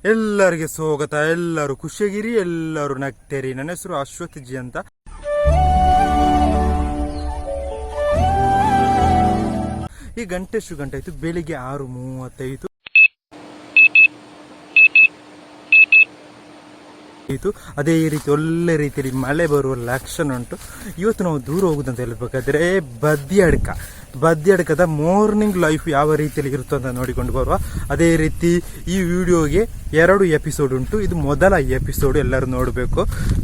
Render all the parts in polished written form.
ಎಲ್ಲರಿಗೆ ಸ್ವಾಗತ. ಎಲ್ಲರೂ ಖುಷಿಯಾಗಿರಿ, ಎಲ್ಲರೂ ನಗ್ತೇರಿ. ನನ್ನ ಹೆಸರು ಅಶ್ವಥ್ ಜಿ ಅಂತ. ಈ ಗಂಟೆ ಎಷ್ಟು ಗಂಟೆ ಆಯ್ತು? ಬೆಳಿಗ್ಗೆ 6:35 ಇತ್ತು. ಅದೇ ರೀತಿ ಒಳ್ಳೆ ರೀತಿಯಲ್ಲಿ ಮಳೆ ಬರುವ ಲಕ್ಷಣ ಉಂಟು. ಇವತ್ತು ನಾವು ದೂರ ಹೋಗುದಂತ ಹೇಳ್ಬೇಕಾದ್ರೆ ಬದಿಯಡ್ಕ, ಬದಿಯಡ್ಕದ ಮಾರ್ನಿಂಗ್ ಲೈಫ್ ಯಾವ ರೀತಿಯಲ್ಲಿ ಇರುತ್ತೆ ಅಂತ ನೋಡಿಕೊಂಡು ಬರುವ. ಅದೇ ರೀತಿ ಈ ವಿಡಿಯೋಗೆ 2 ಎಪಿಸೋಡ್ ಉಂಟು. ಇದು ಮೊದಲ ಎಪಿಸೋಡ್, ಎಲ್ಲರೂ ನೋಡಬೇಕು.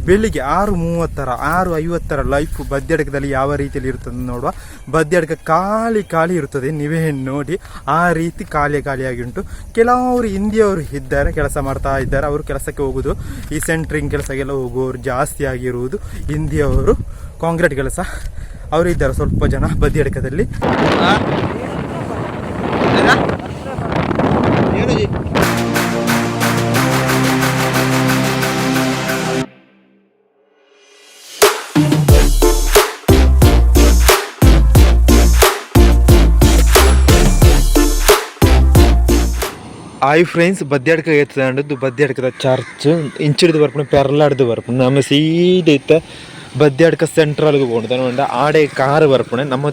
ಬೆಳಿಗ್ಗೆ 6:30ರ 6:50ರ ಲೈಫ್ ಬದಿಯಡ್ಕದಲ್ಲಿ ಯಾವ ರೀತಿಯಲ್ಲಿ ಇರುತ್ತೆ ಅಂತ ನೋಡುವ. ಬದಿಯಡ್ಕ ಖಾಲಿ ಖಾಲಿ ಇರುತ್ತದೆ, ನೀವೇ ನೋಡಿ, ಆ ರೀತಿ ಖಾಲಿ ಖಾಲಿಯಾಗಿ ಉಂಟು. ಕೆಲವರು ಹಿಂದಿಯವರು ಇದ್ದಾರೆ, ಕೆಲಸ ಮಾಡ್ತಾ ಇದ್ದಾರೆ. ಅವರು ಕೆಲಸಕ್ಕೆ ಹೋಗುದು, ಈ ಸೆಂಟ್ರಿಂಗ್ ಕೆಲಸಕ್ಕೆಲ್ಲ ಹೋಗುವವರು ಜಾಸ್ತಿ ಆಗಿರುವುದು ಹಿಂದಿಯವರು. ಕಾಂಕ್ರೀಟ್ ಕೆಲಸ ಅವರು ಇದ್ದಾರೆ ಸ್ವಲ್ಪ ಜನ ಬದಿಯಡ್ಕದಲ್ಲಿ. ಹಾಯ್ ಫ್ರೆಂಡ್ಸ್, ಬದ್ಯಾಡ್ಕ ಎತ್ತದಂಡದ್ದು ಬದ್ಯಾಡ್ಕದ ಚರ್ಚ್. ಇಂಚಿಡ್ದು ಬರ್ಪುಣ, ಪೆರ್ಲಾಡ್ದು ಬರ್ಪುಣ. ನಮ್ಮ ಸೀದ ಇತ್ತ ಬದ್ಯಾಡ್ಕ ಸೆಂಟ್ರಲ್ಗೆ ಪೋಂಡು ತನವಂಡ ಆಡೆ ಕಾರ್ ಬರ್ಪುಣೆ. ನಮ್ಮ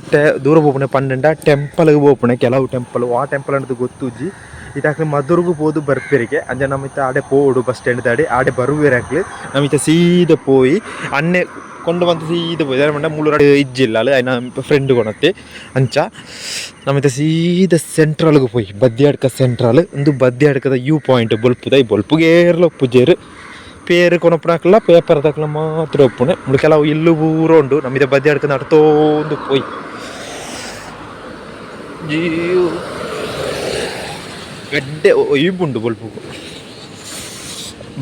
ದೂರ ಪೋಪುಣೆ ಪಂಡಂಡ ಟೆಂಪಲ್ಗೆ ಪೋಪುಣೆ. ಕೆಲವು ಟೆಂಪಲ್, ಆ ಟೆಂಪಲ್ ಅನ್ನೋದು ಗೊತ್ತುಜ್ಜಿ. ಇದಾಕ್ಲಿ ಮಧುರ್ಗು ಪೋದು ಬರ್ಪೆರಿಗೆ. ಅಂಚ ನಮ್ಮ ಇತ್ತ ಆಡೆ ಪೋಡು ಬಸ್ ಸ್ಟ್ಯಾಂಡ್ ದಾಡಿ ಆಡೆ ಬರುವೆರ್ ಅಕ್ಲು. ನಮ್ಮ ಇತ್ತ ಸೀದ ಪೋಯಿ ಅಣ್ಣೆ ಕೊಂಡು ಬಂದು ಸೀದ ಪೋಯಿ ದಾದ ಮುಳ್ಳು ಇಜ್ಜಿಲ್ಲ ಅಲ್ಲ, ಐನ ಫ್ರೆಂಡ್ ಕೊನತ್ತೆ. ಅಂಚ ನಮ್ಮ ಇತ್ತ ಸೀದ ಸೆಂಟ್ರಲ್ಗೆ ಪೋಯಿ ಬದ್ಯಾಡ್ಕ ಸೆಂಟ್ರಲ್. ಒಂದು ಬದ್ಯಾಡ್ಕದ you point ಬೊಲ್ಪುದ. ಈ ಬೊಲ್ಪುಗೆ ಏರ್ಲ ಉಪ್ಪುಜೇರು, ಪೇರು ಕೊನಪುನಕ್ಲ ಪೇಪರ್ ದಕ್ಲ ಮಾತ್ರ ಉಪ್ಪುಣೆ. ಮುಳು ಕೆಲವು ಇಲ್ಲು ಪೂರ ಉಂಡು. ನಮ್ಮ ಬದ್ಯಾಡ್ಕ ನಡ್ತೋಂದು ಪೋಯಿ ಜಿಯೋ ಗಡ್ಡೆ ಒಯ್ಬುಂಡು ಬೊಲ್ಪುಗು.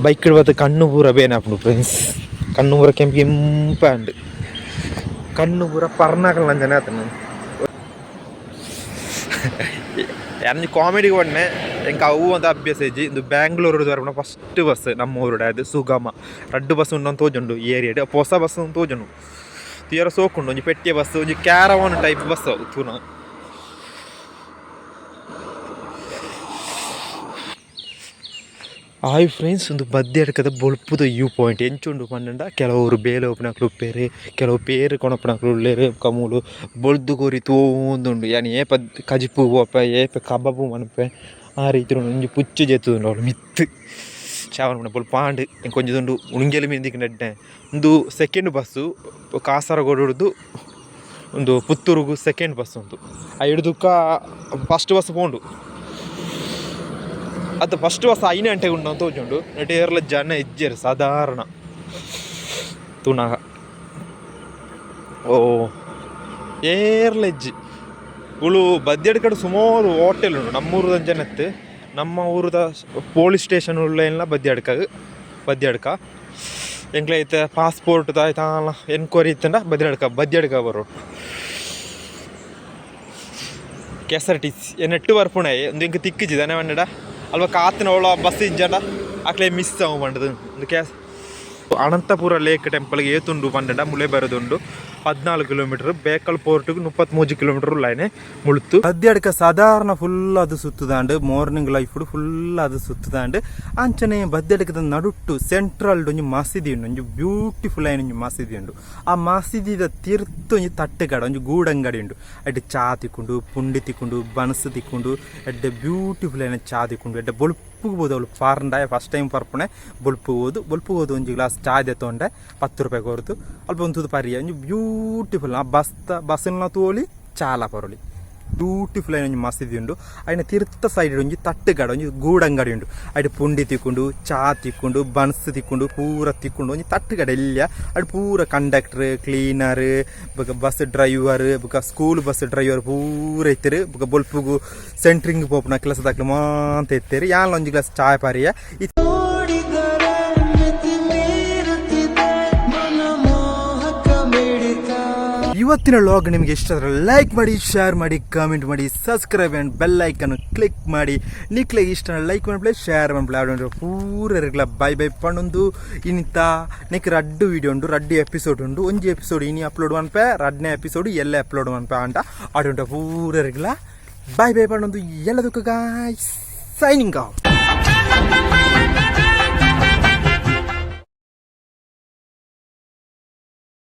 ಬೈಕ್ ಬತ್ತ ಕಣ್ಣು ಪೂರ ಬೇನೆ ಆಪುಂಡು ಫ್ರೆಂಡ್ಸ್. ಕಣ್ಣು ಪೂರ ಕೆಂಪು ಕೆಂಪಾಂಡ್, ಕಣ್ಣು ಪೂರ ಪರ್ನಾಕಲ್ ನಂಜನೆ ಆತನ. ಯಾನ್ ಕಾಮಿಡಿಗೆ ಒಣ್ಣೆ, ಎಂಕ್ ಅವು ಅಂತ ಅಭ್ಯಾಸ ಇಜ್ಜಿ. ಇಂದು ಬ್ಯಾಂಗ್ಳೂರು ಬರ್ಪುನ ಫಸ್ಟ್ ಬಸ್ ನಮ್ಮ ಊರುಡೆ, ಅದು ಸುಗಮ. ರಡ್ಡು ಬಸ್ ಉಂಡು ತೋಜುಂಡು ಏರಿಯಾಡ್. ಪೊಸ ಬಸ್ ತೋಜುಂಡು, ತೀರ ಸೋಕುಂಡು. ಒಂಜಿ ಪೆಟ್ಟಿಗೆ ಬಸ್, ಒಂಜಿ caravan type bus ಅವು ತೂನ. ಹಾಯ್ ಫ್ರೆಂಡ್ಸ್, ಒಂದು ಬದ್ಯಾಡ್ಕದ ಬೊಲ್ಪುದ you point ಎಂಚುಂಡು ಪಂಡಂಡ, ಕೆಲವರು ಬೇಲೆ ಉಪ್ಪುನಕ್ಲು ಉಪ್ಪೇರು, ಕೆಲವು ಪೇರು ಕೊನಪುನಕ್ಲು ಉಲ್ಲೆರ್. ಕಮೂಲು ಬೊಲ್ದು ಕೋರಿ ತೋಂದುಂಡು. ಯಾನ್ ಏಪ ಕಜಿಪು ಪೋಪೆ, ಏಪ ಕಬಾಬು ಮನ್ಪೆ, ಆ ರೀತಿ ಉಂಡು. ಒಂಜಿ ಪುಚ್ಚೆ ಜೆತ್ತುಂಡು ಅವ್ಲು ಮಿತ್ತ್ ಚಾವನ್ ಪಂಡ ಬೊಲ್ಪ ಆಂಡ್. ಎಂಕ್ ಒಂಜಿ ತುಂಡು ಉಣುಂಗೆಲ್ ಮೀನ್ ನೆಡ್ಡೆ. ಉಂದು ಸೆಕೆಂಡ್ ಬಸ್ಸು ಕಾಸರಗೋಡುಡ್ದು ಉಂದು ಪುತ್ತೂರುಗು ಸೆಕೆಂಡ್ ಬಸ್ ಉಂದು. ಐಡ್ದುಕ್ಕ ಫಸ್ಟ್ ಬಸ್ ಪೋಂಡು. ಅದು ಫಸ್ಟ್ ಬಸ್ 5 ಗಂಟೆಗೆ ಉಂಡು ಅಂತ ತೋಜುಂಡು. ನೆಟ್ ಏರ್ಲ ಜನ ಇಜ್ಜೆರ್ ಸಾಧಾರಣ ತೂನಾಗ. ಓ ಏರ್ಲ ಇಜ್ಜಿ. ಉಳು ಬದ್ಯಡ್ಕಡ್ ಸುಮಾರು ಹೋಟೆಲ್ ಉಂಡು. ನಮ್ಮೂರುದ ಜನತ್ತು ನಮ್ಮ ಊರುದ ಪೊಲೀಸ್ ಸ್ಟೇಷನ್ ಉಳ್ಳ ಬದ್ಯಡ್ಕ. ಬದ್ಯಡ್ಕ ಎಂಕ್ಲ ಐತೆ ಪಾಸ್ಪೋರ್ಟ್ ಆಯ್ತಾಲ ಎನ್ಕ್ವೈರಿ ಇತ್ತಂಡ ಬದ್ಯಡ್ಕ, ಬದ್ಯಡ್ಕ ಬರೋ. KSRTC ನೆಟ್ಟು ಬರ್ಪುಣೆ ಒಂದು ಎಂಕ್ ತಿಕ್ಕಿಜಿ ದಾನೆ ಪಂಡಡ, ಅಲ್ಪ ಕಾತಿನ ಓಳ ಬಸ್ ಇಜ್ಜಂಡ ಅಕ್ಲೆ ಮಿಸ್ ಆವು ಪಂಡದು. ಒಂದು ಕ್ಯಾಸ್ ಅನಂತಪುರ ಲೇಕ್ ಟೆಂಪಲ್ಗೆ ಏತುಂಡು ಪಂಡಂಡ, ಮುಳೆ ಬರೋದುಂಡು 14 ಕಿಲೋಮೀಟರ್. ಬೇಕಲ್ ಪೋರ್ಟ್ಗೆ 33 ಕಿಲೋಮೀಟರ್ ಲೈನೆ ಮುಳುತು. ಬದ್ಯಾಡ್ಕ ಸಾಧಾರಣ ಫುಲ್ ಅದು ಸುತ್ತುದಾಂಡು, morning life full ಅದು ಸುತ್ತುದಾಂಡು. ಅಂಚನೆ ಬದ್ಯಾಡ್ಕದ ನಡುಟ್ಟು ಸೆಂಟ್ರಲ್ ಒಂಜಿ ಮಸೀದಿ ಉಂಡು, ಒಂಜಿ ಬ್ಯೂಟಿಫುಲ್ ಆಯಿನ ಒಂಜಿ ಮಸೀದಿ ಉಂಡು. ಆ ಮಸೀದಿದ ತಿರ್ತು ಒಂಜಿ ತಟ್ಟುಗಡ, ಒಂಜಿ ಗೂಡಂಗಡಿ ಉಂಡು. ಎಡ್ಡೆ ಚಾ ತಿಕ್ಕೊಂಡು, ಪುಂಡಿ ತಿಕ್ಕೊಂಡು, ಬನಸು ತಿಕ್ಕೊಂಡು, ಎಡ್ಡೆ ಬ್ಯೂಟಿಫುಲ್ ಆಯಿನ ಚಾ ತಿಕ್ಕೊಂಡು. ಎಡ್ಡೆ ಬೊಲ್ಪುಗು ಬೋದು ಅವಳು ಪಾರ್ಂಡ. ಫಸ್ಟ್ ಟೈಮ್ ಪರ್ಪುಣೆ ಬೊಲ್ಪುಗು ಹೋದು, ಬೊಲ್ಪುಗು ಹೋದು ಒಂಜಿ ಗ್ಲಾಸ್ ಚಾ ದೆತ್ತೊಂಡೆ 10 ರೂಪಾಯಿ ಕೊರ್ದು. ಅಲ್ಪ ಒಂದು ಪರಿಯ ಒಂಜಿ ಬ್ಯೂಟಿಫುಲ್ ಆ ಬಸ್ತ ಬಸ್ನ ತೋಲಿ ಚಾಲ ಪರೊಲಿ. ಬ್ಯೂಟಿಫುಲ್ ಆಯಿನ ಒಂಜಿ ಮಸೀದಿ ಉಂಡು. ಐನ ತಿರ್ತ ಸೈಡ್ ಒಂಜಿ ತಟ್ಟುಗಡ, ಒಂಜಿ ಗೂಡಂಗಡಿ ಉಂಡು. ಐಟ್ ಪುಂಡಿ ತಿಕ್ಕೊಂಡು, ಚಾ ತಿಕ್ಕೊಂಡು, ಬನ್ಸ್ ತಿಕ್ಕೊಂಡು, ಪೂರ ತಿಕ್ಕೊಂಡು. ಒಂಜಿ ತಟ್ಟುಗಡ ಎಲ್ಯ. ಅಡ್ ಪೂರ ಕಂಡಕ್ಟರ್, ಕ್ಲೀನರ್, ಬೊಕ ಬಸ್ ಡ್ರೈವರ್, ಬೊಕ school bus driver ಪೂರ ಇತ್ತೆರ್. ಬೊಕ ಬೊಲ್ಪುಗು ಸೆಂಟ್ರಿಂಗ್ ಪೋಪುನ ಕೆಲಸದಕ್ಲು ಮಾತ ಇತ್ತೆರ್. ಯಾನ್ಲ ಒಂಜಿ ಗ್ಲಾಸ್ ಚಾಯ್ ಪರಿಯ. ಇವತ್ತಿನ ವ್ಲಾಗ್ ನಿಮಗೆ ಇಷ್ಟ ಆದರೆ ಲೈಕ್ ಮಾಡಿ, ಶೇರ್ ಮಾಡಿ, ಕಾಮೆಂಟ್ ಮಾಡಿ, subscribe and bell icon click ಮಾಡಿ. ನಿಕ್ಲೆಗ್ ಇಷ್ಟ ಲೈಕ್ ಮಾಡ್ಪ್ಲೆ, ಶೇರ್ ಮಾಡ್ಪ್ಲೆ. ಪೂರ ಬೈ ಬೈ ಪಣ್ಣೊಂದು. ಇನಿತ ನೆಕ್ ರಡ್ಡು ವಿಡಿಯೋ ಉಂಡು, ರಡ್ಡು ಎಪಿಸೋಡ್ ಉಂಡು. ಒಂಜಿ ಎಪಿಸೋಡ್ ಇನಿ ಅಪ್ಲೋಡ್ ಮನ್ಪೆ, ರಡ್ನೇ ಎಪಿಸೋಡ್ ಎಲ್ಲ ಅಪ್ಲೋಡ್ ಮನ್ಪೆ ಅಂಟ. ಆಡುಂಟ ಪೂರರಿಗ್ಲ ಬೈ ಬೈ ಪಣ್ಣೊಂದು. ಎಲ್ಲದಕ್ಕೂ guys, signing out.